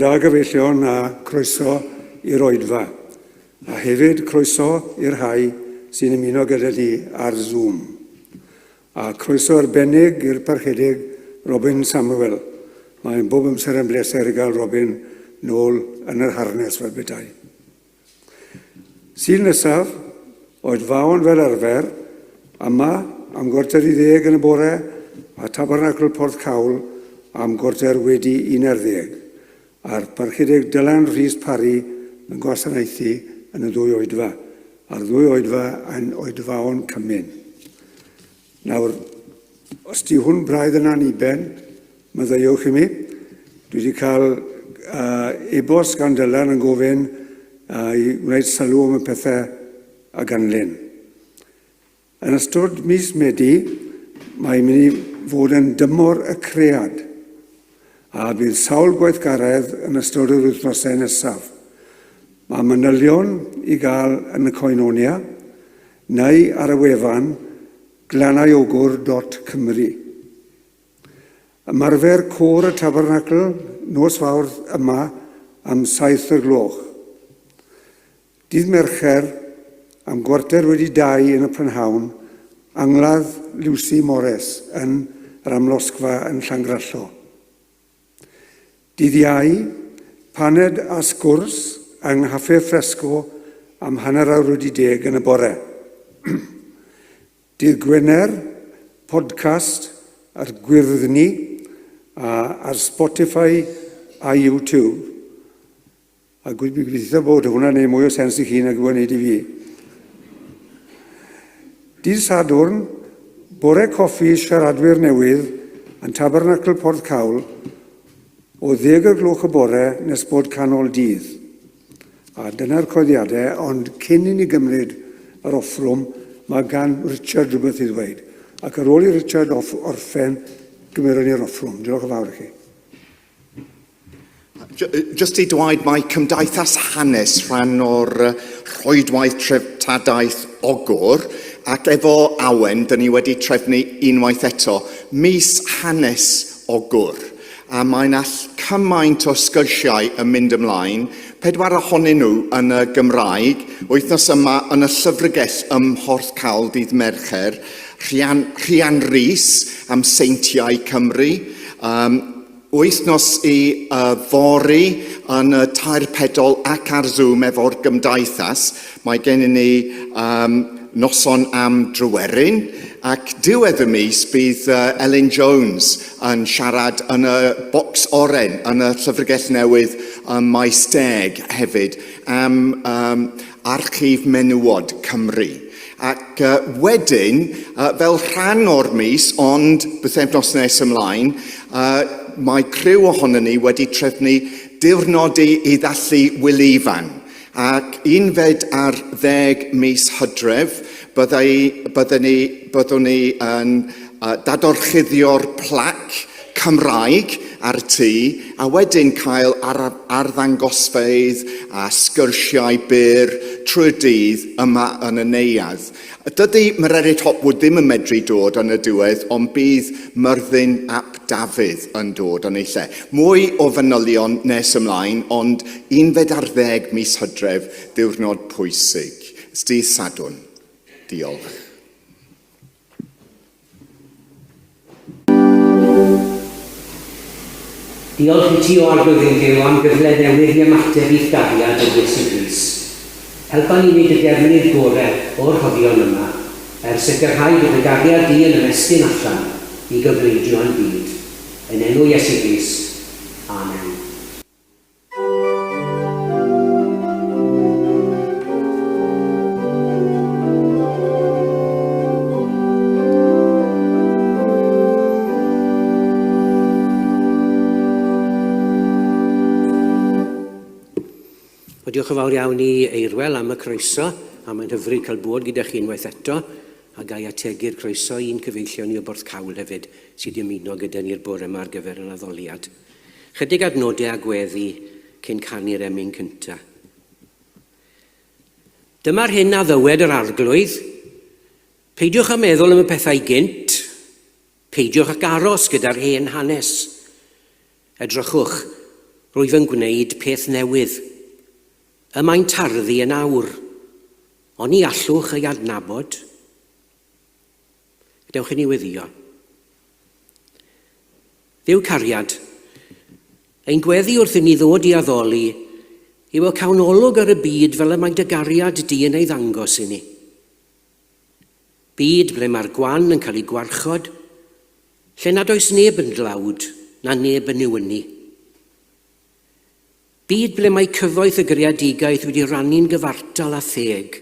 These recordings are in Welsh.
da gyfeillion a croeso i'r oedfa. A hefyd croeso i'r rhai sy'n ymuno gyda ni ar Zoom. A croeso arbennig i'r Parchedig Robin Samuel. Mae'n bob amser yn bleser i gael Robin nôl yn yr harnes fel petai. Sul nesaf, oedfaon fel arfer, yma am gwarter i ddeg yn y bore a Tabernacl Porthcawl am gwarter wedi un ar ddeg, a'r Parchedig Dylan Rhys Parry yn gwasanaethu yn y ddwy oedfa, a'r ddwy oedfa yn oedfaon cymun. Nawr, os di hwn braidd yn aniben, maddeuwch i mi. Dwi wedi cael uh, e-bost gan Dylan yn gofyn uh, i wneud sylw am y pethau a ganlyn. Yn ystod mis Medi, mae'n mynd i fod yn dymor y cread, a bydd sawl gweithgaredd yn ystod yr wythnosau nesaf. Mae manylion i gael yn y Koinonia, neu ar y wefan glannauogwr.cymru. Ymarfer Côr y Tabernacl nos Fawrth yma am 7 o'r gloch. Dydd Mercher am gwarter wedi dau yn y prynhawn, angladd Lucy Morris yn yr Amlosgfa yn Llangrallo. Dydd Iau, paned a sgwrs yng Nghaffe Fresco am hanner awr wedi deg yn y bore. Dydd Gwener, podcast ar Gwyrddni a ar Spotify a YouTube. A gobeithio bod hwnna'n neud mwy o sens i chi nag yw e'n neud i fi. Dydd Sadwrn, bore coffi siaradwyr newydd yn Tabernacl Porthcawl o ddeg o'r gloch y bore nes bod canol dydd. A dyna'r coeddiadau, ond cyn i ni gymryd yr offrwm, mae gan Richard rhywbeth i ddweud. Ac ar ôl i Richard orffen, gymeron ni'r offrwm. Diolch yn fawr i chi. Just i dweud, mae Cymdeithas Hanes rhan o'r rhwydwaith treftadaeth Ogwr, ac efo Awen, dyn ni wedi trefnu unwaith eto Mis Hanes Ogwr. A mae yna cymaint o sgyrsiau yn mynd ymlaen, pedwar ohonyn nhw yn y Gymraeg, wythnos yma yn y llyfrgell ym Mhorthcawl dydd Mercher, Rhian, Rhian Rees am Seintiau Cymru, um, Wythnos i fory yn y Tair Pedol ac ar Zoom efo'r Gymdeithas, mae gennym ni um, noson am Dryweryn ac diwedd y mis bydd uh, Elin Jones yn siarad yn y bocs oren yn y Llyfrgell Newydd ym Maes Deg hefyd am um, Archif Menywod Cymru. Ac uh, wedyn, uh, fel rhan o'r mis, ond bythefnos nes ymlaen, uh, mae criw ohonon ni wedi trefnu diwrnod i, i ddathlu Wil Ifan. Ac unfed ar ddeg mis Hydref, byddai, byddwn ni, byddwn ni yn uh, dadorchuddio'r plac Cymraeg ar y tŷ, a wedyn cael ar arddangosfeydd a sgyrsiau byr trwy'r dydd yma yn y neuadd. Dydy Mererid Hopwood ddim yn medru dod yn y diwedd, ond bydd Myrddin ap Dafydd yn dod yn ei lle. Mwy o fanylion nes ymlaen, ond unfed ar ddeg mis Hydref, diwrnod pwysig. Dydd Sadwrn. Diolch. Diolch i ti, O Arglwydd ein Duw, am gyfle newydd i ymateb i'th gariad yn Iesu Grist. Helpa ni wneud y defnydd gore o'r rhoddion yma, er sicrhau bod dy gariad di yn ymestyn allan i gyfleidio yn byd. Yn enw Iesu Grist. Amen. Wel, diolch yn fawr iawn i Eirwel am y croeso, a mae'n hyfryd cael bod gyda chi unwaith eto, a ga i ategu'r croeso i'n cyfeillion ni o Borthcawl hefyd, sydd wedi ymuno gyda ni'r bore yma ar gyfer yr addoliad. Chydig adnodau a gweddi cyn canu'r emyn cynta. Dyma'r hyn a ddywed yr Arglwydd, Peidiwch â meddwl am y pethau gynt, peidiwch ac aros gyda'r hen hanes. Edrychwch, Rwyf yn gwneud peth newydd. Y mae'n tarddu yn awr. Oni allwch ei adnabod? Gadewch i ni weddïo. Dduw cariad, ein gweddi wrth i ni ddod i addoli yw y cawn olwg ar y byd fel y mae dy gariad di yn ei ddangos i ni. Byd ble mae'r gwan yn cael ei gwarchod, lle nad oes neb yn dlawd na neb yn newynu. Byd ble mae cyfoeth y greadigaeth wedi rannu'n gyfartal a theg,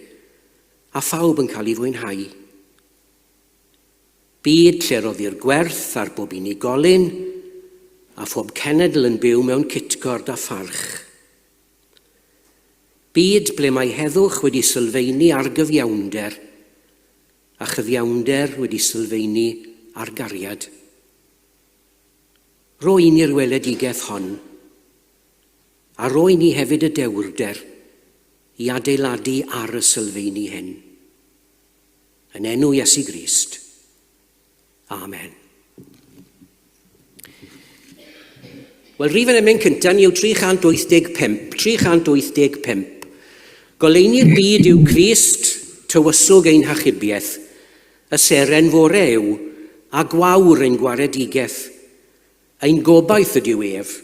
a phawb yn cael ei fwynhau. Byd lle roddir gwerth ar bob unigolyn a phob cenedl yn byw mewn cytgord a pharch. Byd ble mae heddwch wedi sylfaenu ar gyfiawnder a chyfiawnder wedi sylfaenu ar gariad. Rho i ni'r weledigaeth hon, a rho i ni hefyd y dewrder i adeiladu ar y sylfaeni hyn. Yn enw Iesu Grist. Amen. Wel, rhif yn emyn cyntaf ni yw 385. 385. Goleuni'r byd yw Crist, tywysog ein hachubiaeth. Y seren fore yw, a gwawr ein gwaredigaeth. Ein gobaith ydyw ef,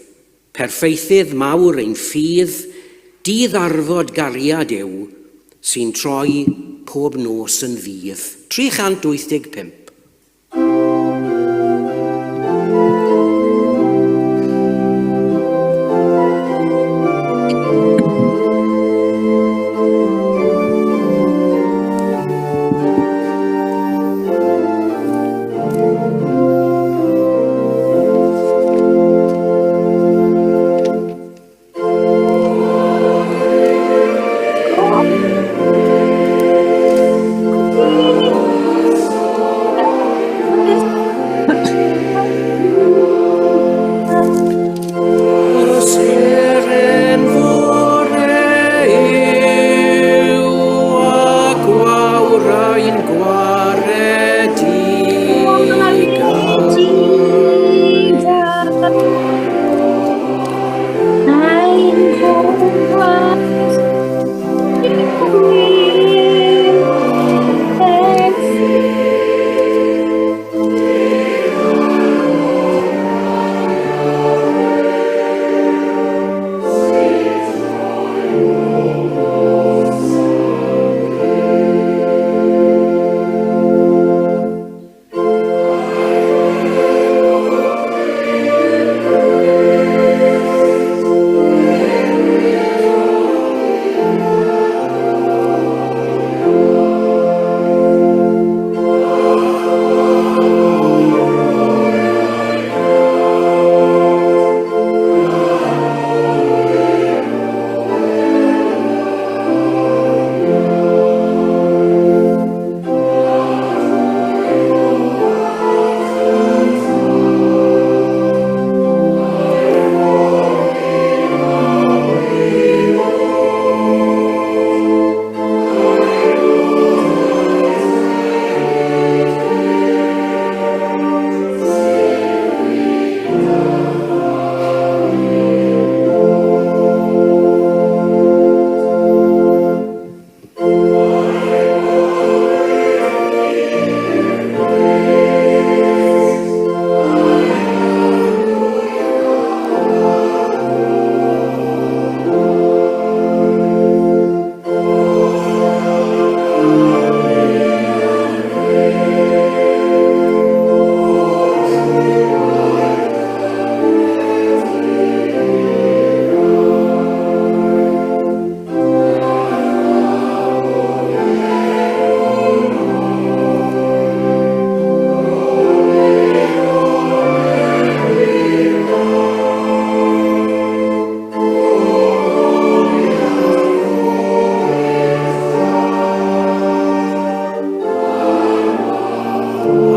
perffeithydd mawr ein ffydd, di-ddarfod gariad yw, sy'n troi pob nos yn ddydd. 385.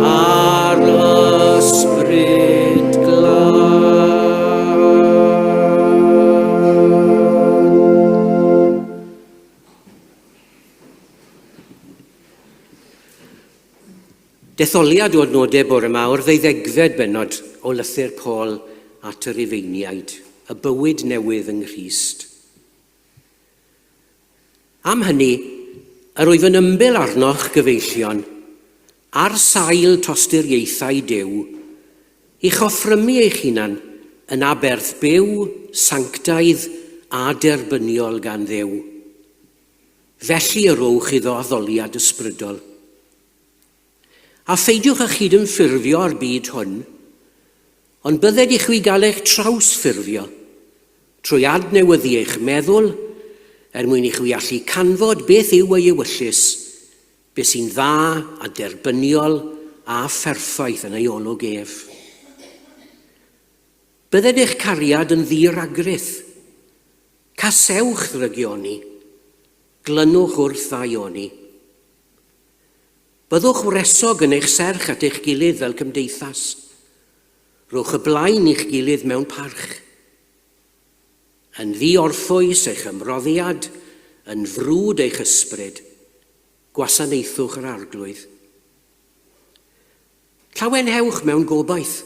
Ar ysbryd glân. Detholiad o adnodau bore yma o'r ddeuddegfed bennod o lythyr Paul at y Rufeiniaid. y bywyd newydd yng Nghrist. Am hynny, yr wyf yn ymbil arnoch, gyfeillion, ar sail tosturiaethau Duw, i'ch offrymu eich hunan yn aberth byw, sanctaidd a derbyniol gan Dduw. Felly y rhowch iddo addoliad ysbrydol. A pheidiwch â chydymffurfio â'r byd hwn, ond bydded i chwi gael eich trawsffurfio trwy adnewyddu eich meddwl, er mwyn i chwi allu canfod beth yw ei ewyllys, beth sy'n dda a derbyniol a pherffaith yn ei olwg ef. Bydded eich cariad yn ddi-ragrith. Casewch ddrygioni. Glynwch wrth ddaioni. Byddwch wresog yn eich serch at eich gilydd fel cymdeithas. Rhowch y blaen i'ch gilydd mewn parch. Yn ddi-orffwys eich ymroddiad, yn frwd eich ysbryd, gwasanaethwch yr Arglwydd. Llawenhewch mewn gobaith.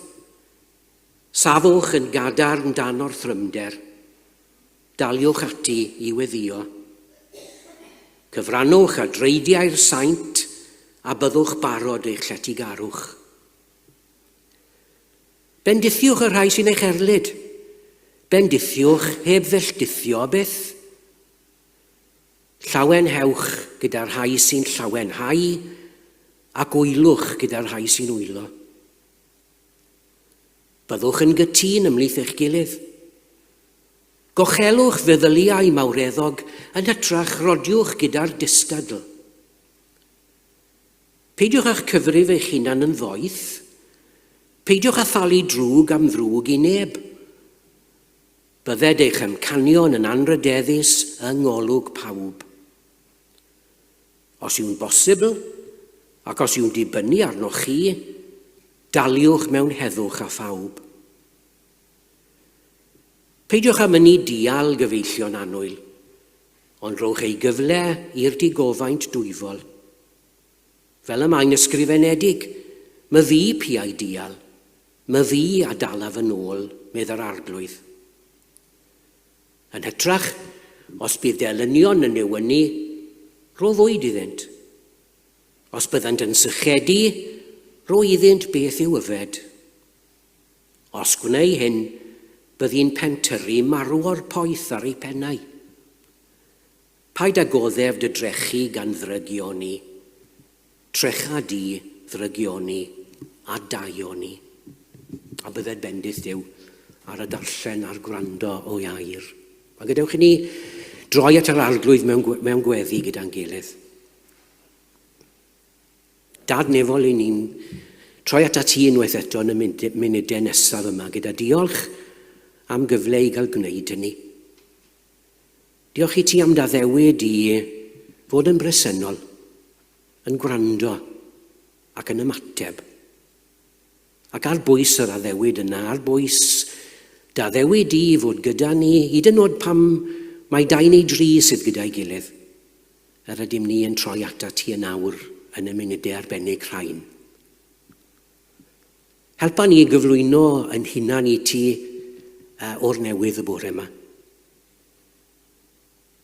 Safwch yn gadarn dan orthrymder. Daliwch ati i weddïo. Cyfrannwch at dreidiau'r saint a byddwch barod eich lletygarwch. Bendithiwch y rhai sy'n eich erlid. Bendithiwch heb felldithio byth. Llawenhewch gyda'r rhai sy'n llawenhau ac wylwch gyda'r rhai sy'n wylo. Byddwch yn gytûn ymhlith eich gilydd. Gochelwch feddyliau mawreddog yn hytrach rodiwch gyda'r distadl. Peidiwch â'ch cyfrif eich hunan yn ddoeth. Peidiwch â thalu drwg am ddrwg i neb. Bydded eich amcanion yn anrhydeddus yng ngolwg pawb. Os yw'n bosibl, ac os yw'n dibynnu arnoch chi, daliwch mewn heddwch â phawb. Peidiwch â mynnu dial, gyfeillion annwyl, ond rhowch ei gyfle i'r digofaint dwyfol. Fel y mae'n ysgrifenedig, myfi piau dial, myfi a dalaf yn ôl, medd yr Arglwydd. Yn hytrach, os bydd dy elynion yn newynu, rho fwyd iddynt. Os byddant yn sychedu, rho iddynt beth i'w yfed. Os gwnei hyn, byddi'n pentyrru marwor poeth ar eu pennau. Paid â goddef dy drechu gan ddrygioni. Trecha di ddrygioni a daioni. A bydded bendith Duw ar y darllen a'r gwrando o'i air. A gadewch i ni droi at yr Arglwydd mewn, mewn gweddi gyda'n gilydd. Dad nefol, i ni'n troi atat ti unwaith eto yn y munudau nesaf yma gyda diolch am gyfle i gael gwneud hynny. Diolch i ti am d'addewid i fod yn bresennol, yn gwrando ac yn ymateb. Ac ar bwys yr addewid yna, ar bwys d'addewid i fod gyda ni, hyd yn oed pam mae dau neu dri sydd gyda'i gilydd. Yr ydym ni yn troi atat ti yn awr yn y munudau arbennig rhain. Helpa ni i gyflwyno yn hunan i ti uh, o'r newydd y bore yma.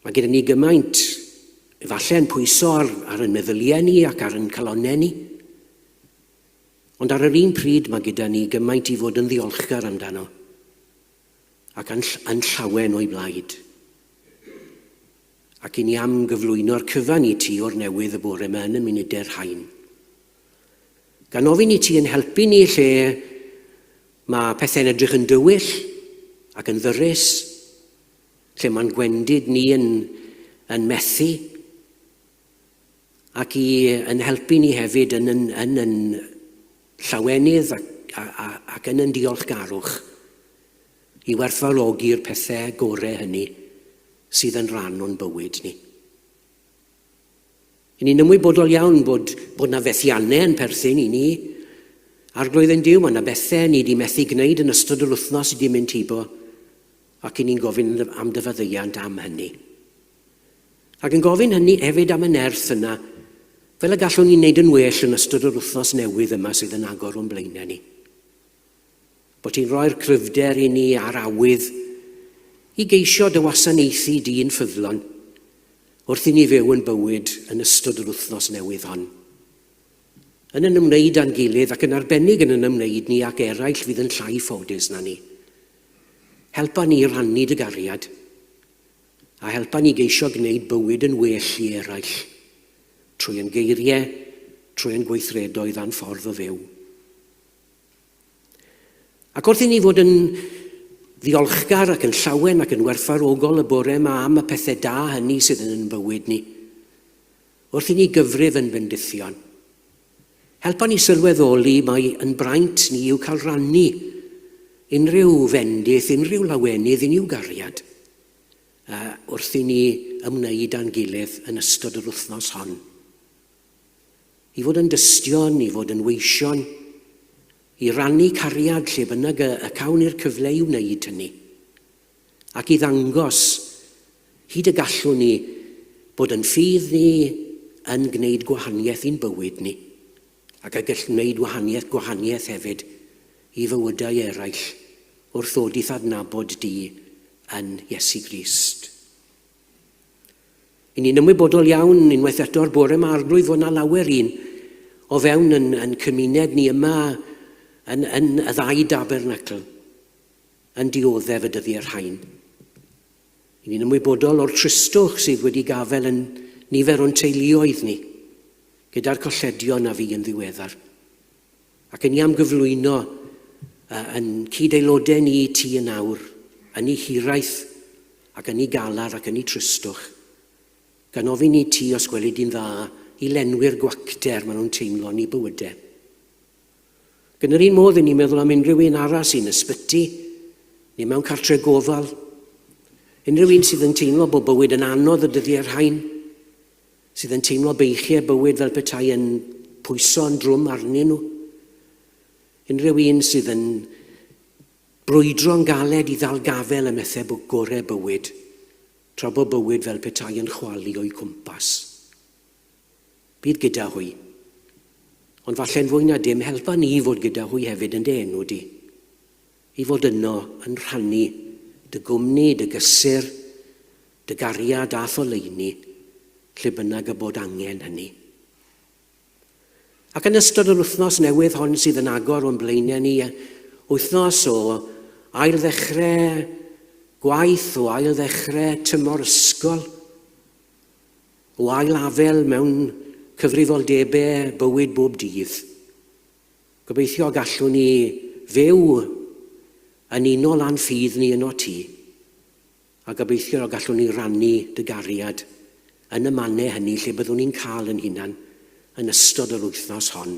Mae gyda ni gymaint, efallai yn pwyso ar, ar yn meddyliau ni ac ar yn calonnau ni. Ond ar yr un pryd mae gyda ni gymaint i fod yn ddiolchgar amdano ac yn, yn llawen o'i blaid. Ac i ni am gyflwyno'r cyfan i ti o'r newydd y bore yma yn y munudau'r rhain. Gan ofyn i ti yn helpu ni lle mae pethau'n edrych yn dywyll ac yn ddyrus, lle mae'n gwendid ni yn, yn methu, ac i yn helpu ni hefyd yn, yn, yn, yn llawenydd ac, a, ac yn yn diolchgarwch i werthfawrogi'r pethau gorau hynny sydd yn rhan o'n bywyd ni. I ni'n ymwybodol iawn bod, bod na fethiannau yn perthyn i ni. Arglwydd ein Duw, mae yna bethau ni wedi methu gwneud yn ystod yr wythnos wedi mynd hibo, ac i ni'n gofyn am dy faddeuant am hynny. Ac yn gofyn hynny hefyd am y nerth yna, fel y gallwn ni wneud yn well yn ystod yr wythnos newydd yma sydd yn agor o'n blaenau ni. Bod ti'n rhoi'r cryfder i ni a'r awydd. i geisio dy wasanaethu di'n ffyddlon wrth i ni fyw yn bywyd yn ystod yr wythnos newydd hon. Yn yn ymwneud â'n gilydd ac yn arbennig yn yn ymwneud ni ac eraill fydd yn llai ffodus na ni. Helpa ni rannu dy gariad a helpa ni geisio gwneud bywyd yn well i eraill trwy ein geiriau, trwy ein gweithredoedd a'n ffordd o fyw. Ac wrth i ni fod yn ddiolchgar ac yn llawen ac yn werthfawrogol y bore yma am y pethau da hynny sydd yn yn bywyd ni, wrth i ni gyfrif yn bendithion, helpa ni sylweddoli mai yn braint ni yw cael rannu unrhyw fendith, unrhyw lawenydd, unrhyw gariad wrth i ni ymwneud â'n gilydd yn ystod yr wythnos hon. I fod yn dystion, i fod yn weision, i rannu cariad lle bynnag y, y cawn ni'r cyfle i wneud hynny, ac i ddangos hyd y gallwn ni bod yn ffydd ni yn gwneud gwahaniaeth i'n bywyd ni, ac y gall wneud wahaniaeth gwahaniaeth hefyd i fywydau eraill wrth ddod i'th adnabod di yn Iesu Grist. I ni'n ymwybodol iawn unwaith eto'r bore yma, Arglwydd, fod na lawer un o fewn yn, yn cymuned ni yma yn, yn y ddau dabernacl yn dioddef y dyddiau rhain. I ni'n ymwybodol o'r tristwch sydd wedi gafel yn nifer o'n teuluoedd ni, gyda'r colledion a fi yn ddiweddar. Ac yn ni am gyflwyno yn cyd-aelodau ni i ti yn awr, yn ei hiraeth ac yn ei galar ac yn ei tristwch, gan ofyn i ti os gweli di'n dda i lenwi'r gwacter maen nhw'n teimlo yn eu bywydau. Ac yn yr un modd, i ni'n meddwl am unrhyw un arall sy'n ysbyty neu mewn cartre gofal, unrhyw un sydd yn teimlo bod bywyd yn anodd y dyddiau rhain, sydd yn teimlo beichiau bywyd fel petai yn pwyso yn drwm arnyn nhw. Unrhyw un sydd yn brwydro'n galed i ddal gafel ym methau gorau bywyd, tra bod bywyd fel petai yn chwalu o'u cwmpas. Bydd gyda hwy. Ond falle'n fwy na dim, helpa ni i fod gyda hwy hefyd yn dy enw di. I fod yno yn rhannu dy gwmni, dy gysur, dy gariad a'th oleuni, lle bynnag y bod angen hynny. Ac yn ystod yr wythnos newydd hon sydd yn agor o'n blaenau ni, wythnos o ail-ddechrau gwaith, o ail-ddechrau tymor ysgol, o ail-afel mewn cyfrifoldebau bywyd bob dydd, Gobeithio y gallwn ni fyw yn unol â'n ffydd ni yno ti, a gobeithio y gallwn ni rannu dy gariad yn y mannau hynny lle byddwn ni'n cael yn hunan yn ystod yr wythnos hon,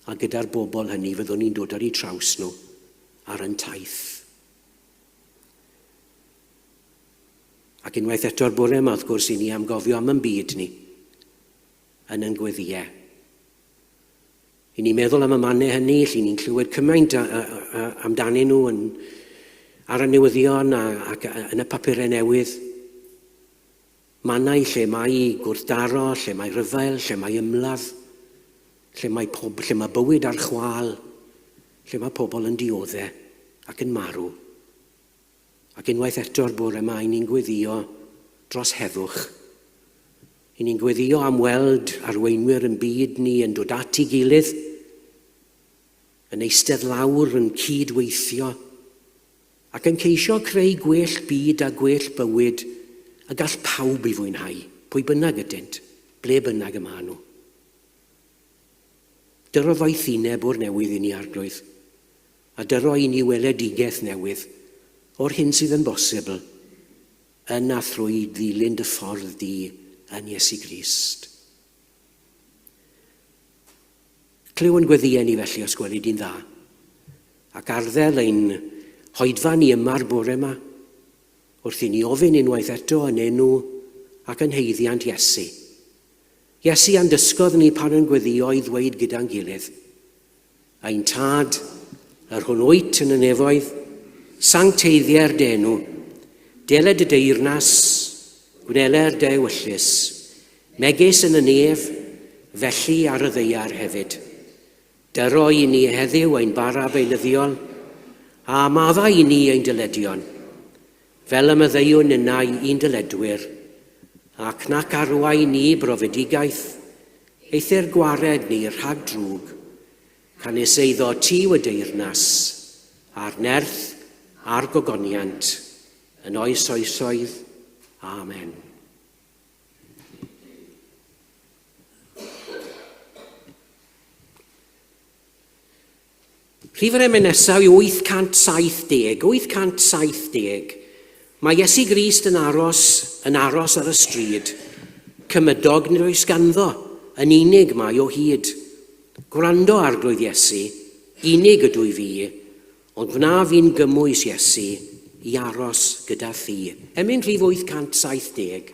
a gyda'r bobl hynny fyddwn ni'n dod ar eu traws nhw ar yn taith. Ac unwaith eto'r bore yma, wrth gwrs, i ni am gofio am yn byd ni yn yn gweddïau. I ni'n meddwl am y mannau hynny lle ni'n clywed cymaint a, a, a, amdanyn nhw yn, ar y newyddion a, ac yn y papurau newydd. Mannau lle mae gwrthdaro, lle mae rhyfel, lle mae ymladd, lle mae, pob, lle mae bywyd ar chwâl, lle mae pobl yn dioddau ac yn marw. Ac unwaith eto'r bore yma, i ni'n gweddio dros heddwch. I ni'n gweddio am weld arweinwyr yn byd ni yn dod at ei gilydd, yn eistedd lawr, yn cyd-weithio, ac yn ceisio creu gwell byd a gwell bywyd y gall pawb ei fwynhau, pwy bynnag ydynt, ble bynnag y maen nhw. Dyro ddoethineb o'r newydd i ni, Arglwydd. A dyro i ni weledigaeth newydd o'r hyn sydd yn bosibl yn a thrwy ddilyn dy ffordd di yn Iesu Grist. Clyw yn gweddïau ni felly os gweli di'n dda, ac arddel ein hoedfa ni yma'r bore yma, wrth i ni ofyn unwaith eto yn enw ac yn haeddiant Iesu. Iesu a'n dysgodd ni pan yn gweddio i ddweud gyda'n gilydd, Ein Tad, yr hwn wyt yn y nefoedd, sancteiddier dy enw, deled dy deyrnas, gwneler dy ewyllys, megis yn y nef, felly ar y ddaear hefyd. Dyro i ni heddiw ein bara beunyddiol, a maddau i ni ein dyledion, Fel y maddeuwn ninnau i'n dyledwyr, ac nac arwain ni brofedigaeth, eithr gwared ni rhag drwg, canys eiddo ti yw y deyrnas, a'r nerth, a'r gogoniant, yn oes oesoedd. Amen. Rhif yr emyn nesaf yw 870. 870. Mae Iesu Grist yn aros, yn aros ar y stryd. Cymydog nid oes ganddo, yn unig mae o hyd. Gwrando, Arglwydd Iesu, unig ydw i fi, ond gwna fi'n gymwys, Iesu, i aros gyda thi. Emyn rhif 870.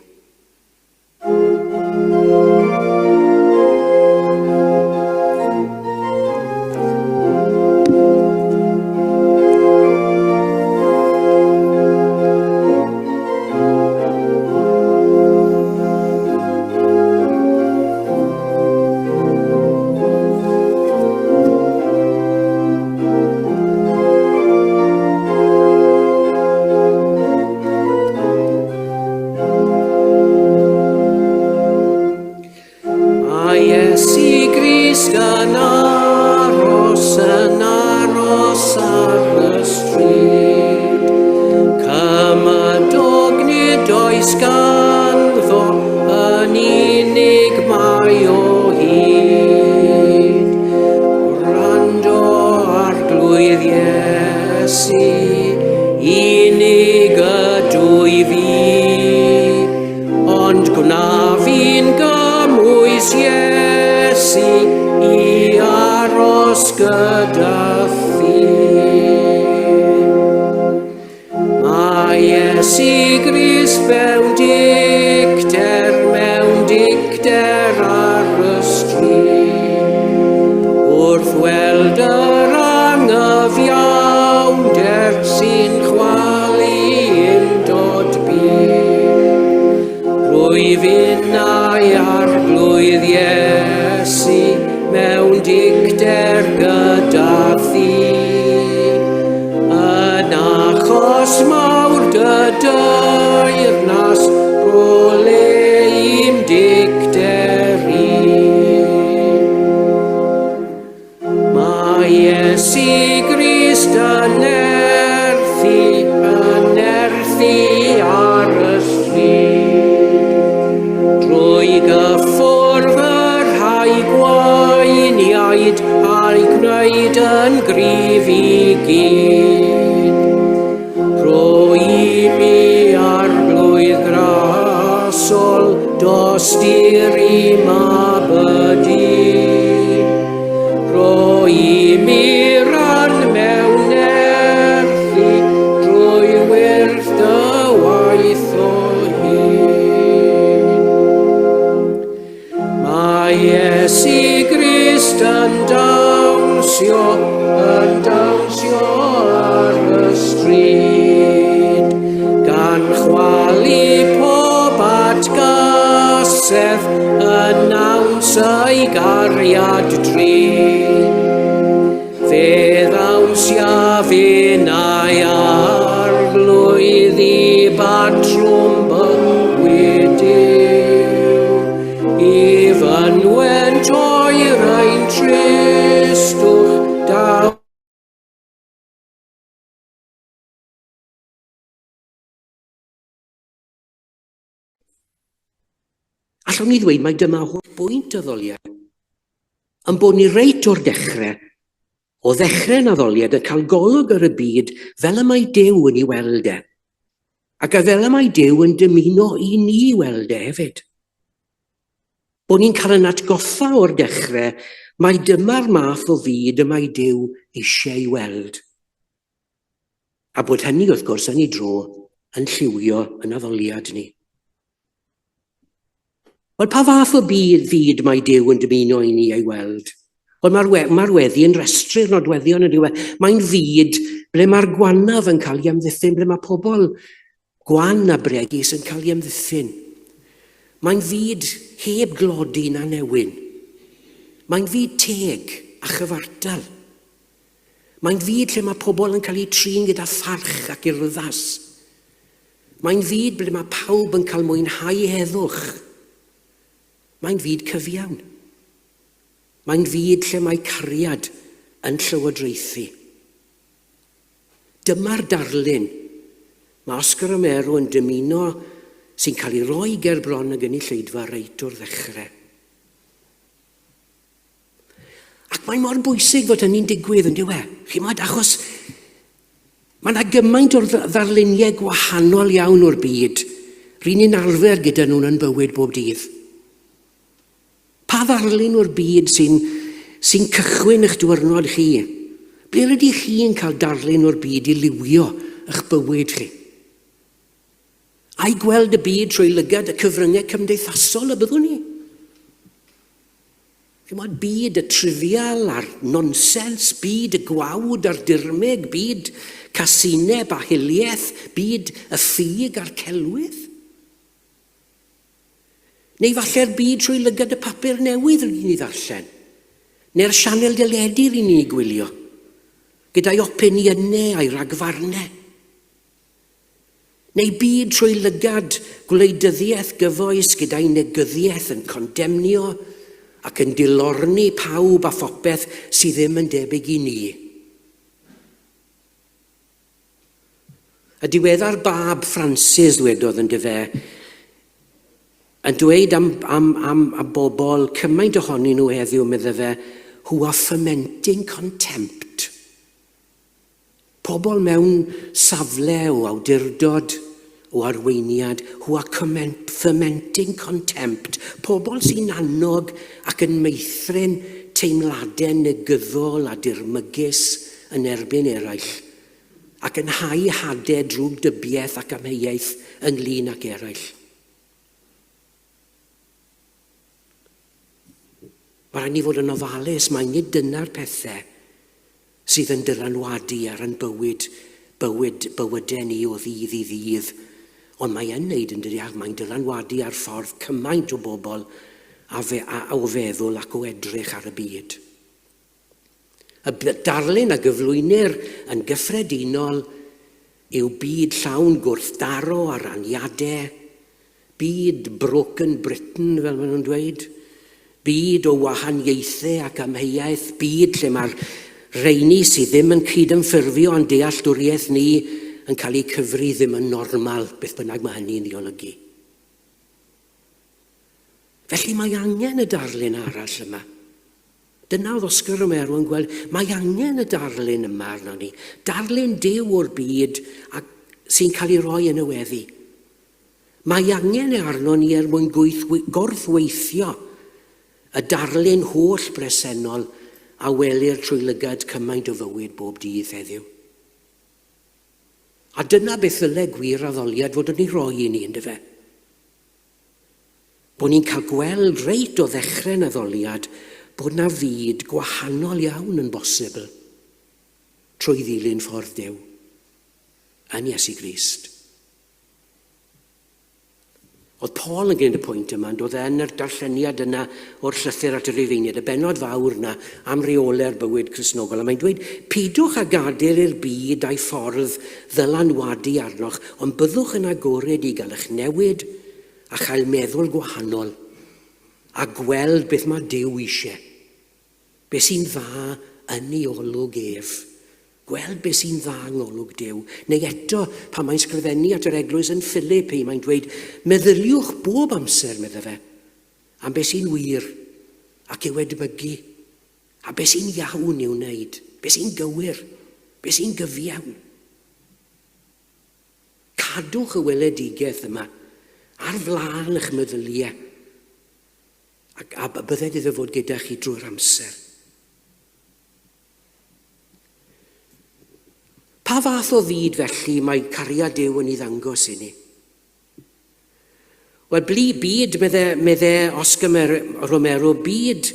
A Iesu Grist yn aros, yn aros ar y stryd. Cymydog nid oes ganddo, yn unig mae o hyd. Gwrando Arglwydd Iesu, unig ydw i fi. Ond gwna fi'n gymwys Iesu i aros gyda thi. Mae Iesu Grist mewn dicter, mewn dicter ar y stryd. Wrth weld yr angyfiawnder sy'n chwalu undod byd. Rwyf innau Arglwydd Iesu mewn dicter gyda thi. Yn achos mawr dy deyrnas, rho le i'm dicter i. Mae Iesu Grist yn nerthu, yn nerthu ar y stryd. Drwy gyffwrdd y rhai gwaeniaid a'i gwneud yn gryf i gyd. Rho i mi arglwydd grasol, dosturi mab y dyn. Rho i mi ran mewn nerthu, drwy wyrth dy waith o hyd. Mae Iesu Grist yn dawnsio, yn dawnsio ar y stryd, gan chwalu pob atgasedd yn nawns ei gariad drud. Fe ddawnsiaf innau Arglwydd i batrwm bywyd Duw, i fynwent oer ein tristwch daw. Allwn ni ddweud mai dyma holl bwynt addoliad. Yn bod ni reit o'r dechrau, o ddechrau'n addoliad yn cael golwg ar y byd fel y mae Duw yn ei weld e. Ac a fel y mae Duw yn dymuno i ni weld e hefyd. Bod ni'n cael yn atgoffa o'r dechrau mai dyma'r math o fyd y mae Duw eisiau ei weld. A bod hynny, wrth gwrs, yn ei dro, yn lliwio yn addoliad ni. Wel, pa fath o byd fyd mae Duw yn dymuno i ni ei weld? Wel, mae'r we, mae weddi yn restru'r nodweddion yn diwedd. Mae'n fyd ble mae'r gwanaf yn cael ei amddiffyn, ble mae pobl gwan a bregus yn cael ei amddiffyn. Mae'n fyd heb glodi na newyn. Mae'n fyd teg a chyfartal. Mae'n fyd lle mae pobl yn cael eu trin gyda pharch ac urddas. Mae'n fyd ble mae pawb yn cael mwynhau heddwch. Mae'n fyd cyfiawn. Mae'n fyd lle mae cariad yn llywodraethu. Dyma'r darlun mae Oscar Romero yn dymuno sy'n cael ei roi ger bron y gynulleidfa reit o'r ddechrau. Ac mae mor bwysig fod hynny'n digwydd, yn dyw e? Chimod, achos mae yna gymaint o'r ddarluniau gwahanol iawn o'r byd ry'n ni'n arfer gyda nhw'n yn bywyd bob dydd. Pa ddarlun o'r byd sy'n sy cychwyn eich diwrnod chi? Ble rydych chi'n cael darlun o'r byd i liwio eich bywyd chi? Ai gweld y byd trwy lygad y cyfryngau cymdeithasol y byddwn ni? Chimod, byd y trivial a'r nonsens, byd y gwawd a'r dirmyg, byd casineb a hiliaeth, byd y ffug a'r celwydd. Neu falle'r byd trwy lygad y papur newydd rydyn ni ddarllen, neu'r sianel deledu rydyn ni'n ei gwylio, gyda'i opiniynau a'i ragfarnau. Neu byd trwy lygad gwleidyddiaeth gyfoes gyda'i negyddiaeth yn condemnio ac yn dilorni pawb a phopeth sydd ddim yn debyg i ni. Y diweddar Bab Francis ddwedodd yn dyfe, yn dweud am, am, am, am bobl, cymaint ohonyn nhw heddiw, medde fe, who are fermenting contempt. Pobl mewn safle o awdurdod, o arweiniad, who are fermenting contempt, pobl sy'n annog ac yn meithrin teimladau negyddol a dirmygus yn erbyn eraill, ac yn hau hadau drwgdybiaeth ac amheuaeth ynglŷn ag eraill. Mae rhaid ni fod yn ofalus mai nid dyna'r pethau sydd yn dylanwadu ar ein bywyd, bywyd, bywydau ni o ddydd i ddydd. Ond mae yn neud yn dydi, ac mae'n dylanwadu ar ffordd cymaint o bobl a fe, a, o feddwl ac o edrych ar y byd. Y darlun a gyflwynir yn gyffredinol yw byd llawn gwrthdaro a raniadau, byd broken Britain fel maen nhw'n dweud, byd o wahaniaethau ac amheuaeth, byd lle mae'r rheini sydd ddim yn cydymffurfio â'n dealltwriaeth ni yn cael eu cyfri ddim yn normal, beth bynnag mae hynny'n ei olygu. Felly mae angen y darlun arall yma. Dyna oedd Oscar Romero yn gweld, mae angen y darlun yma arno ni. Darlun Duw o'r byd a, sy'n cael ei roi yn y weddi. Mae angen e arno ni er mwyn gorthweithio y darlun holl bresennol a welir trwy lygad cymaint o fywyd bob dydd heddiw. A dyna beth ddyle gwir addoliad fod yn ei roi i ni, yndyfe? Bod ni'n cael gweld reit o ddechrau'n addoliad bod 'na fyd gwahanol iawn yn bosibl trwy ddilyn ffordd Duw yn Iesu Grist. Oedd Paul yn gwneud y pwynt yma, yn dod yn yr darlleniad yna o'r llythyr at y Rufeiniaid, y bennod fawr yna am reolau'r bywyd Cristnogol. A mae'n dweud, pidwch â gadael i'r byd a'i ffordd ddylanwadu arnoch, ond byddwch yn agored i gael eich newid a chael meddwl gwahanol a gweld beth mae Duw eisiau, beth sy'n dda yn ei olwg ef. Gweld beth sy'n dda yng ngolwg Duw. Neu eto, pan mae'n sgrifennu at yr eglwys yn Philipi, mae'n dweud, meddyliwch bob amser, medde fe, am beth sy'n wir ac i'w edmygu, a beth sy'n iawn i'w wneud, beth sy'n gywir, beth sy'n gyfiawn. Cadwch y weledigaeth yma ar flaen eich meddyliau, ac a bydded iddo fod gyda chi drwy'r amser. Pa fath o fyd felly mae cariad Duw yn ei ddangos i ni? Wel, bli byd, medde, medde Oscar Romero, byd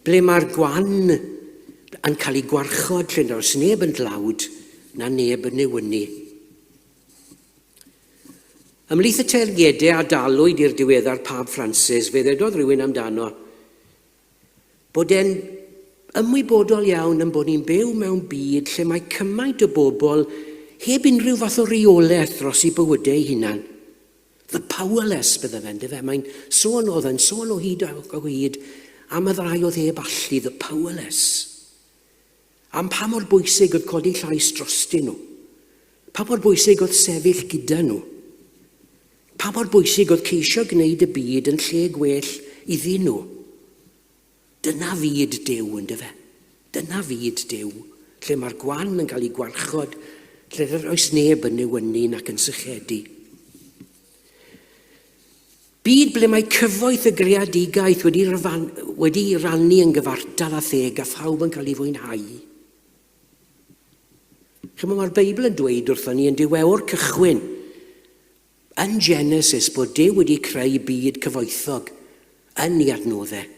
ble mae'r gwan yn cael ei gwarchod lle does neb yn dlawd na neb yn newynu. Ymhlith y teyrngedau a dalwyd i'r diweddar Pab Francis, fe ddedodd rhywun amdano bod e'n ymwybodol iawn yn bod ni'n byw mewn byd lle mae cymaint o bobl Heb unrhyw fath o reolaeth dros eu bywydau eu hunan. The powerless, bydde fe, yndyfe? Mae'n sôn, oedd e'n sôn o hyd o hyd am y ddau oedd heb allu, the powerless. Am pa mor bwysig oedd codi llais drostyn nhw. Pa mor bwysig oedd sefyll gyda nhw. Pa mor bwysig oedd ceisio gwneud y byd yn lle gwell iddyn nhw. Dyna fyd Duw, yndyfe? Dyna fyd Duw, lle mae'r gwan yn cael ei gwarchod, lle nad oes neb yn newynu nac yn sychedu. Byd ble mae cyfoeth y greadigaeth wedi, rhan, wedi rannu yn gyfartal a theg a phawb yn cael ei fwynhau. Chymod, mae'r Beibl yn dweud wrthon ni yn diwewr cychwyn yn Genesis bod Duw wedi creu byd cyfoethog yn ei adnoddau.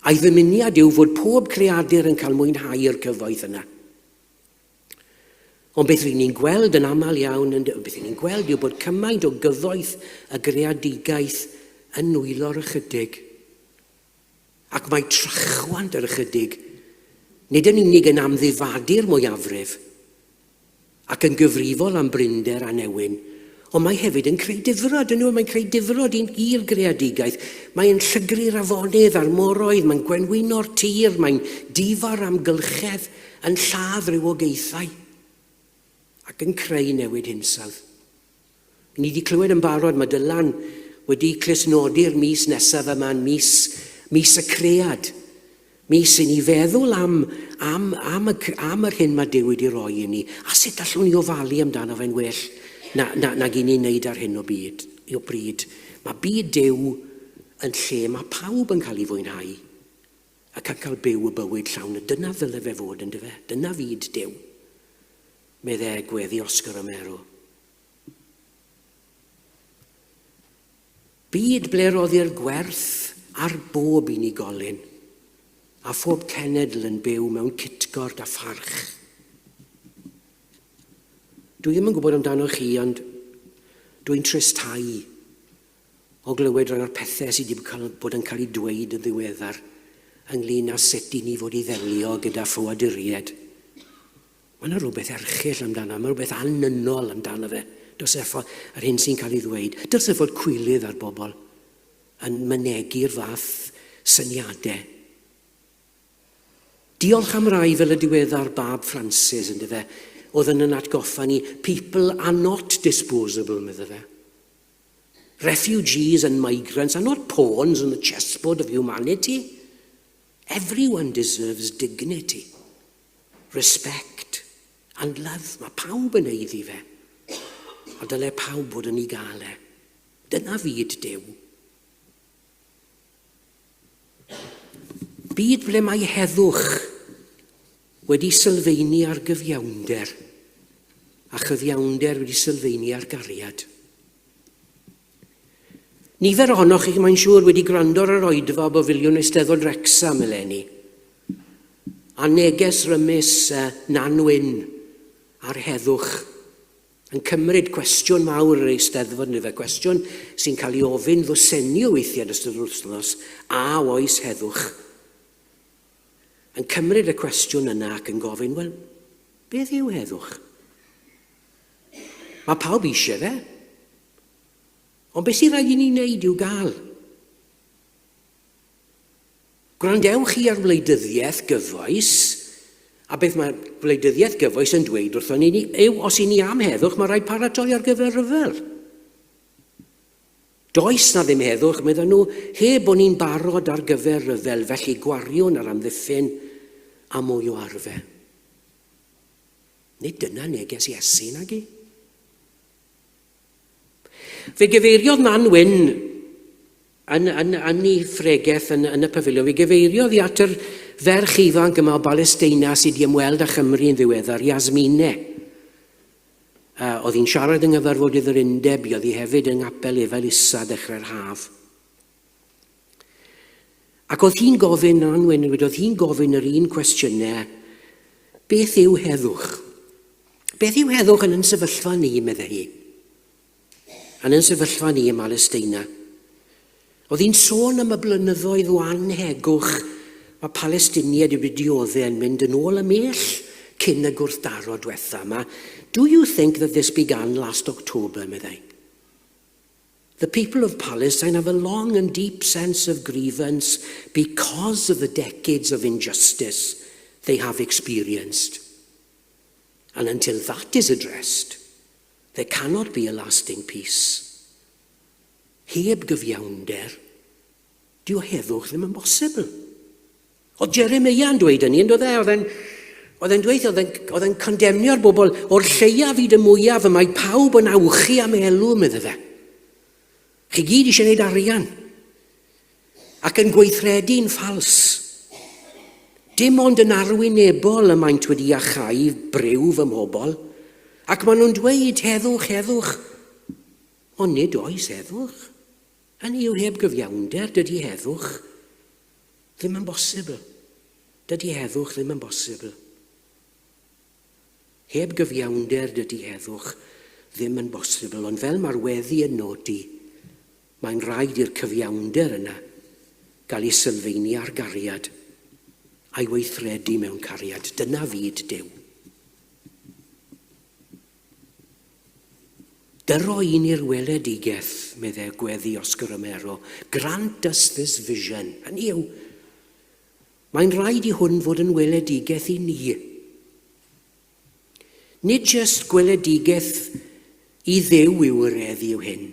A'i ddymuniad yw fod pob creadur yn cael mwynhau'r cyfoeth yna. Ond beth ry'n ni'n gweld yn aml iawn, yn, beth ry'n ni'n gweld yw bod cymaint o gyfoeth y greadigaeth yn nwylo'r ychydig. Ac mae trachwant yr ychydig, nid yn unig yn amddifadu'r mwyafrif, ac yn gyfrifol am brinder a newyn, ond mae hefyd yn creu difrod, yn mae'n creu difrod i'r greadigaeth. Mae'n llygru'r afonydd a'r moroedd, mae'n gwenwyno'r tir, mae'n difa'r amgylchedd, yn lladd rhywogaethau ac yn creu newid hinsawdd. Ni wedi clywed yn barod, mae Dylan wedi clustnodi'r mis nesaf yma'n mis, mis y cread. Mis i ni feddwl am, am, am, y, am yr hyn mae Duw wedi roi i ni, a sut allwn ni ofalu amdano fe'n well na, na, nag i ni'n neud ar hyn o byd, o bryd. Mae byd Duw yn lle mae pawb yn cael ei fwynhau ac yn cael byw y bywyd llawn. A dyna ddyle fe fod, yndyfe? Dyna fyd Duw, medde gweddi Oscar Romero. Byd ble roddir gwerth ar bob unigolyn a phob cenedl yn byw mewn cytgord a pharch. Dwi ddim yn gwybod amdanoch chi, ond dwi'n tristau o glywed rhai o'r pethau sydd wedi cael, bod yn cael eu dweud yn ddiweddar ynglyn â sut i ni fod i ddelio gyda ffoaduriaid. Mae yna rhywbeth erchyll amdano, mae rhywbeth annynol amdano fe. Does e yr hyn sy'n cael ei ddweud. Dylse fod cwilydd ar bobl yn mynegi'r fath syniadau. Diolch am rai fel y diweddar Bab Francis, yndyfe, oedd yn yn atgoffa ni, people are not disposable, medde fe. Refugees and migrants are not pawns on the chessboard of humanity. Everyone deserves dignity, respect and love. Mae pawb yn eiddi fe. A dyle pawb fod yn ei gael e. Dyna fyd Duw. Byd ble mae heddwch wedi sylfaenu ar gyfiawnder, a chyfiawnder wedi sylfaenu ar gariad. Nifer ohonoch chi, mae'n siŵr, wedi gwrando ar yr oedfa o Bafiliwn Eisteddfod Wrecsam eleni, a neges rymus Nan Wyn ar heddwch yn cymryd cwestiwn mawr yr Eisteddfod, neu fe cwestiwn sy'n cael ei ofyn ddwsenni o weithiau yn ystod yr wythnos, a oes heddwch? Yn cymryd y cwestiwn yna ac yn gofyn, wel, beth yw heddwch? Mae pawb eisiau fe. Ond beth sy'n rhaid i ni wneud i'w gael? Gwrandewch chi ar wleidyddiaeth gyfoes, a beth mae gwleidyddiaeth gyfoes yn dweud wrthon ni yw os i ni am heddwch, mae rhaid paratoi ar gyfer rhyfel. Does na ddim heddwch, meddyn nhw, heb bod ni'n barod ar gyfer rhyfel, felly gwariwn ar amddiffyn a mwy o arfer. Nid dyna neges Iesu, nag i? Fe gyfeiriodd Nan Wyn yn, yn, yn ei phregeth yn, yn y pafiliwn, fe gyfeiriodd i at yr ferch ifanc yma o Balesteina sydd wedi ymweld â Chymru yn ddiweddar, Yasmine. Oedd hi'n siarad yng nghyfarfodydd yr undeb, oedd hi hefyd yng Nghapel Efail Isa dechrau'r haf. Ac oedd hi'n gofyn, Anwen, oedd hi'n gofyn yr un cwestiynau, beth yw heddwch? Beth yw heddwch yn yn sefyllfa ni, meddai hi. Yn yn sefyllfa ni ym Mhalesteina. Oedd hi'n sôn am y blynyddoedd o anhegwch mae Palestiniaid wedi dioddau yn mynd yn ôl ymhell cyn y gwrthdaro diwetha yma. Do you think that this began last October, meddai. The people of Palestine have a long and deep sense of grievance because of the decades of injustice they have experienced. And until that is addressed, there cannot be a lasting peace. Heb gyfiawnder, dyw heddwch ddim yn bosibl. Oedd Jeremia yn dweud hynny, yn dod e? Oedd e'n dweud, oedd e'n condemnio'r bobl o'r lleiaf hyd y mwyaf, y mae pawb yn awchu am elw, medde fe. Chi gyd eisiau gwneud arian. Ac yn gweithredu'n ffals. Dim ond yn arwynebol y maent wedi iachau briw fy mhobl, ac maen nhw'n dweud, heddwch, heddwch. Ond nid oes heddwch. Hynny yw, heb gyfiawnder, dydy heddwch ddim yn bosibl. Dydy heddwch ddim yn bosibl. Heb gyfiawnder, dydy heddwch ddim yn bosibl. Ond fel mae'r weddi yn nodi, mae'n rhaid i'r cyfiawnder yna gael ei sylfaenu ar gariad a'i weithredu mewn cariad. Dyna fyd Duw. Dyro i ni'r weledigaeth, meddai gweddi Oscar Romero. Grant us this vision. Hynny yw, mae'n rhaid i hwn fod yn weledigaeth i ni. Nid jyst gweledigaeth i Dduw yw yr eddi yw hyn.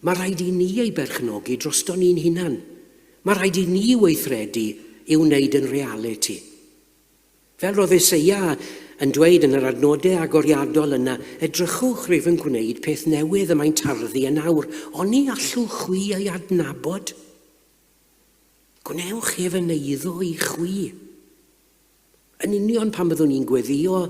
Mae rhaid i ni ei berchnogi drosto ni'n hunan. Mae rhaid i ni weithredu i'w wneud yn realiti. Fel roedd Eseia yn dweud yn yr adnodau agoriadol yna, edrychwch, rwyf yn gwneud peth newydd y mae'n tarddu yn awr, oni allwch chwi ei adnabod? Gwnewch ef yn eiddo i chwi. Yn union pan byddwn ni'n gweddio,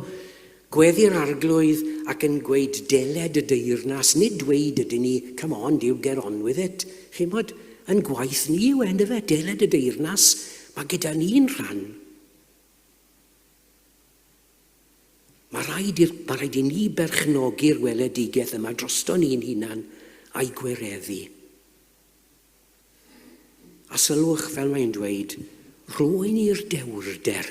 gweddi'r arglwydd ac yn gweud deled y deyrnas, nid dweud ydyn ni, come on, Duw, get on with it. Chimod, yn gwaith ni yw e, yndyfe, deled y deyrnas, mae gyda ni'n rhan. Mae rhaid, i'r, mae rhaid i ni berchnogi'r weledigaeth yma drosto ni'n hunan a'i gwireddu. A sylwch, fel mae'n dweud, rhoi ni'r dewrder.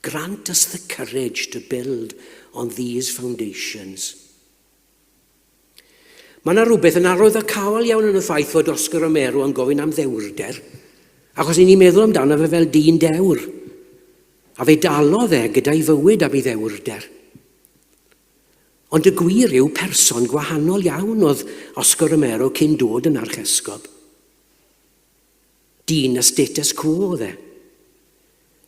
Grant us the courage to build on these foundations. Mae yna rhywbeth yn arwyddocaol iawn yn y ffaith fod Oscar Romero yn gofyn am ddewrder, achos i ni'n meddwl amdano fe fel dyn dewr. A fe dalodd e gyda'i fywyd am ei ddewrder. Ond y gwir yw person gwahanol iawn oedd Oscar Romero cyn dod yn archesgob. Dyn y status quo oedd e.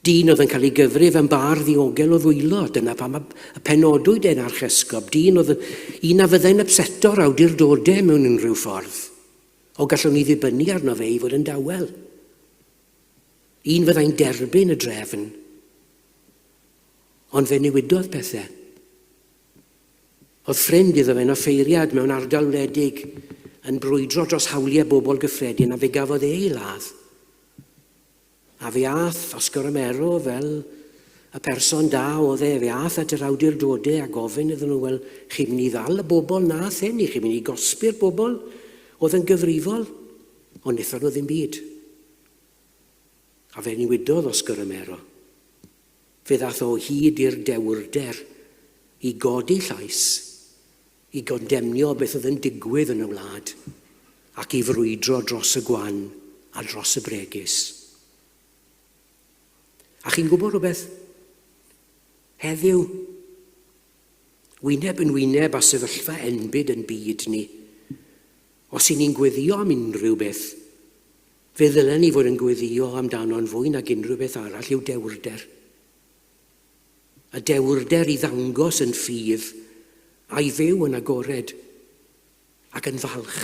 Dyn oedd yn cael ei gyfrif yn bar ddiogel o ddwylo, dyna pam y penodwyd e'n archesgob. Dyn oedd un a fyddai'n ypseto'r awdurdodau mewn unrhyw ffordd. O gallwn ni ddibynnu arno fe i fod yn dawel. Un fyddai'n derbyn y drefn. Ond fe newidodd pethau. Oedd ffrind iddo fe'n offeiriad mewn ardal wledig yn brwydro dros hawliau bobl gyffredin a fe gafodd e ei ladd. A fe ath Oscar Romero fel y person da oedd e, fe ath at yr awdurdodau a gofyn iddyn nhw, wel, chi'n mynd i ddal y bobl nath hyn, i chi'n mynd i gosbi'r bobl oedd yn gyfrifol, ond wnaethon nhw ddim byd. A fe newidodd Oscar Romero. Fe ddath o hyd i'r dewrder i godi llais, i gondemnio beth oedd yn digwydd yn y wlad, ac i frwydro dros y gwan a dros y bregus. A chi'n gwybod rhywbeth? Heddiw, wyneb yn wyneb â sefyllfa enbyd yn byd ni, os y'n ni'n gweddio am unrhyw beth, Fe ddylen ni fod yn gweddïo amdano'n fwy nag unrhyw beth arall yw dewrder. Y dewrder i ddangos yn ffydd a'i fyw yn agored ac yn falch.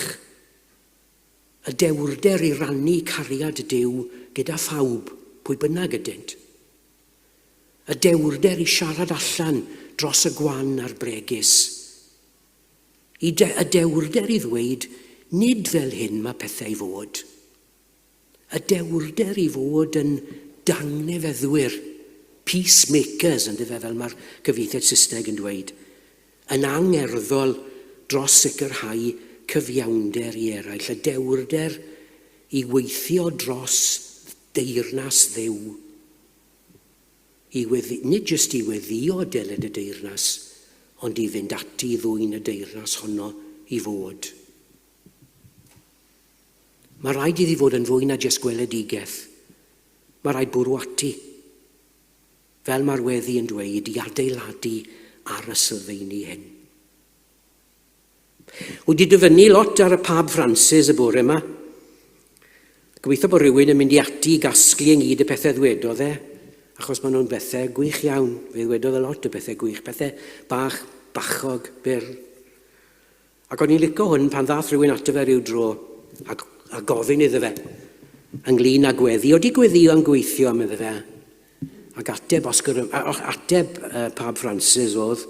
Y dewrder i rannu cariad Duw gyda phawb, pwy bynnag ydynt. Y dewrder i siarad allan dros y gwan a'r bregus. Y, de, y dewrder i ddweud, nid fel hyn mae pethau i fod. Y dewrder i fod yn dangnefeddwyr, peacemakers, yn dyfe, fel mae'r cyfieithiad Saesneg yn dweud, yn angerddol dros sicrhau cyfiawnder i eraill, y dewrder i weithio dros deyrnas Dduw. I weddi, nid jyst i weddio deled y deyrnas, ond i fynd ati i ddwyn y deyrnas honno i fod. Mae rhaid iddi fod yn fwy na jyst gweledigaeth. Mae rhaid bwrw ati. Fel mae'r weddi yn dweud, i adeiladu ar y sylfeini hyn. Wedi dyfynnu lot ar y Pab Francis y bore yma. Gobeithio bod rhywun yn mynd i ati i gasglu ynghyd y pethau ddwedodd e, achos maen nhw'n bethau gwych iawn. Fe ddwedodd e lot o bethau gwych, pethau bach, bachog, byr. Ac o'n i'n licio hwn pan ddath rhywun ato fe ryw dro a, a gofyn iddo fe ynglyn â gweddi. Odi gweddio yn gweithio, medde fe. Ac ateb, Oscar, ateb Pab Francis oedd,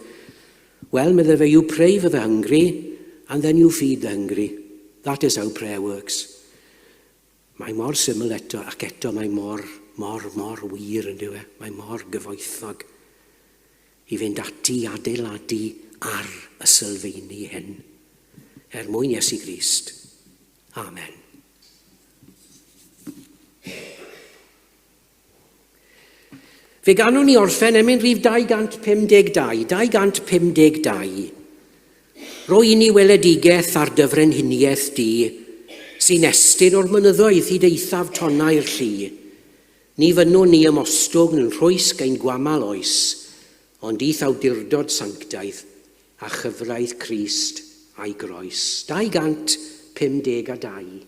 Well, medde fe, you pray for the hungry and then you feed the hungry. That is how prayer works. Mae mor syml eto, ac eto mae mor, mor, mor wir yn dyw e. Mae mor gyfoethog i fynd ati i adeiladu ar y sylfeini hyn. Er mwyn Iesu Grist. Amen. Fe ganwn ni orffen emyn rhif 252, 252. Roi i ni weledigaeth ar dy frenhiniaeth di, sy'n estyn o'r mynyddoedd hyd eithaf tonnau'r llu. Ni fynnwn ni ymostwng yn rhwysg ein gwamal oes, ond i'th awdurdod sanctaidd a chyfraith Crist a'i groes. 252.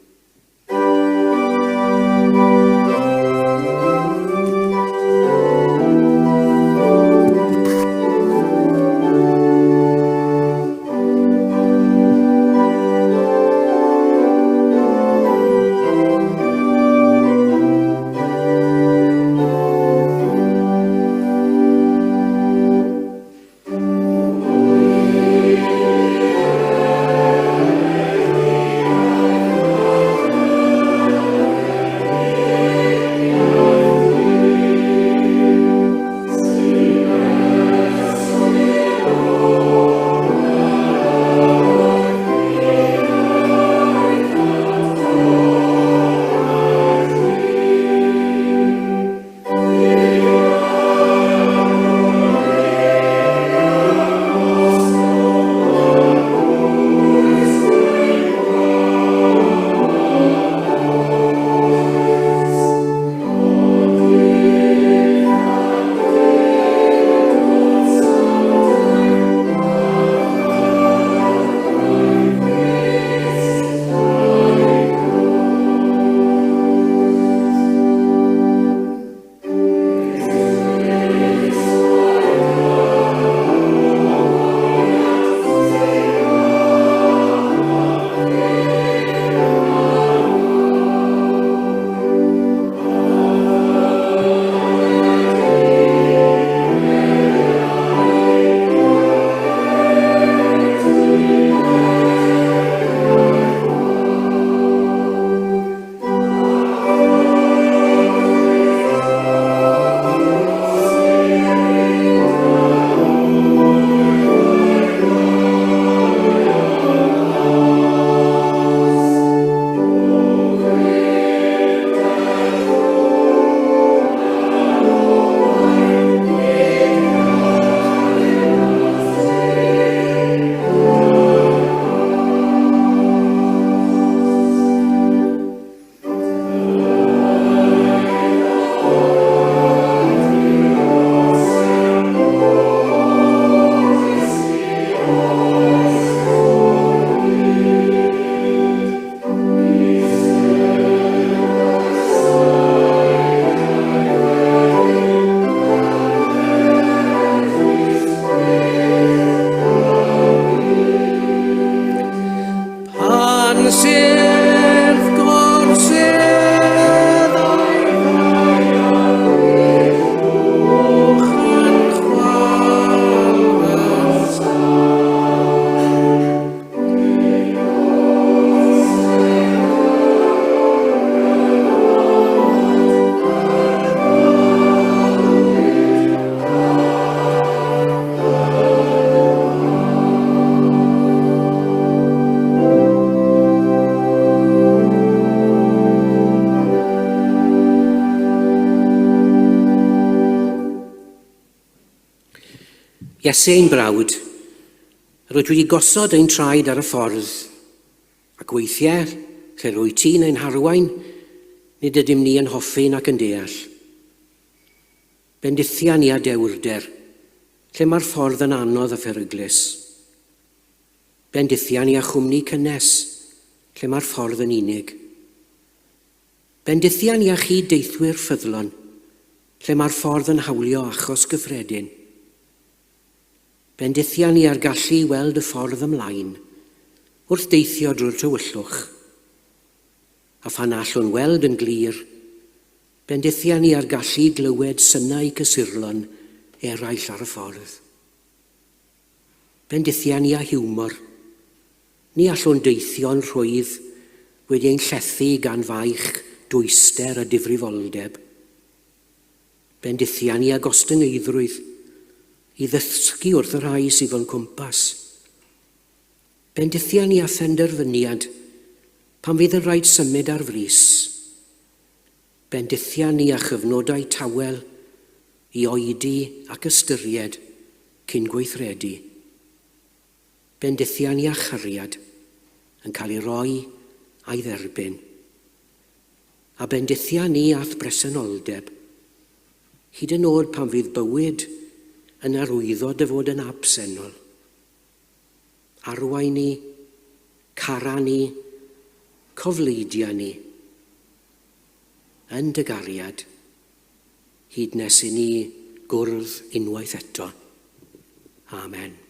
Iesu ein brawd, yr wyt wedi gosod ein traed ar y ffordd, ac weithiau, lle rwyt ti'n ein harwain, nid ydym ni yn hoffi nac yn deall. Bendithia ni â dewrder, lle mae'r ffordd yn anodd a pheryglus. Bendithia ni â chwmni cynnes, lle mae'r ffordd yn unig. Bendithia ni â chyd-deithwyr ffyddlon, lle mae'r ffordd yn hawlio achos gyffredin. Bendithia ni â'r gallu i weld y ffordd ymlaen, wrth deithio drwy'r tywyllwch. A phan allwn weld yn glir, bendithia ni â'r gallu i glywed synau cysurlon eraill ar y ffordd. Bendithia ni â hiwmor. Ni allwn deithio'n rhwydd wedi ein llethu gan faich dwyster a difrifoldeb. Bendithia ni â gostyngeiddrwydd i ddysgu wrth y rhai sydd o'n cwmpas. Bendithia ni â phenderfyniad pan fydd yn rhaid symud ar frys. Bendithia ni â chyfnodau tawel i oedi ac ystyried cyn gweithredu. Bendithia ni â chariad yn cael ei roi a'i dderbyn. A bendithia ni â'th bresenoldeb, hyd yn oed pan fydd bywyd yn arwyddo dy fod yn absennol. Arwain ni, cara ni, cofleidia ni, yn dy gariad, hyd nes i ni gwrdd unwaith eto. Amen.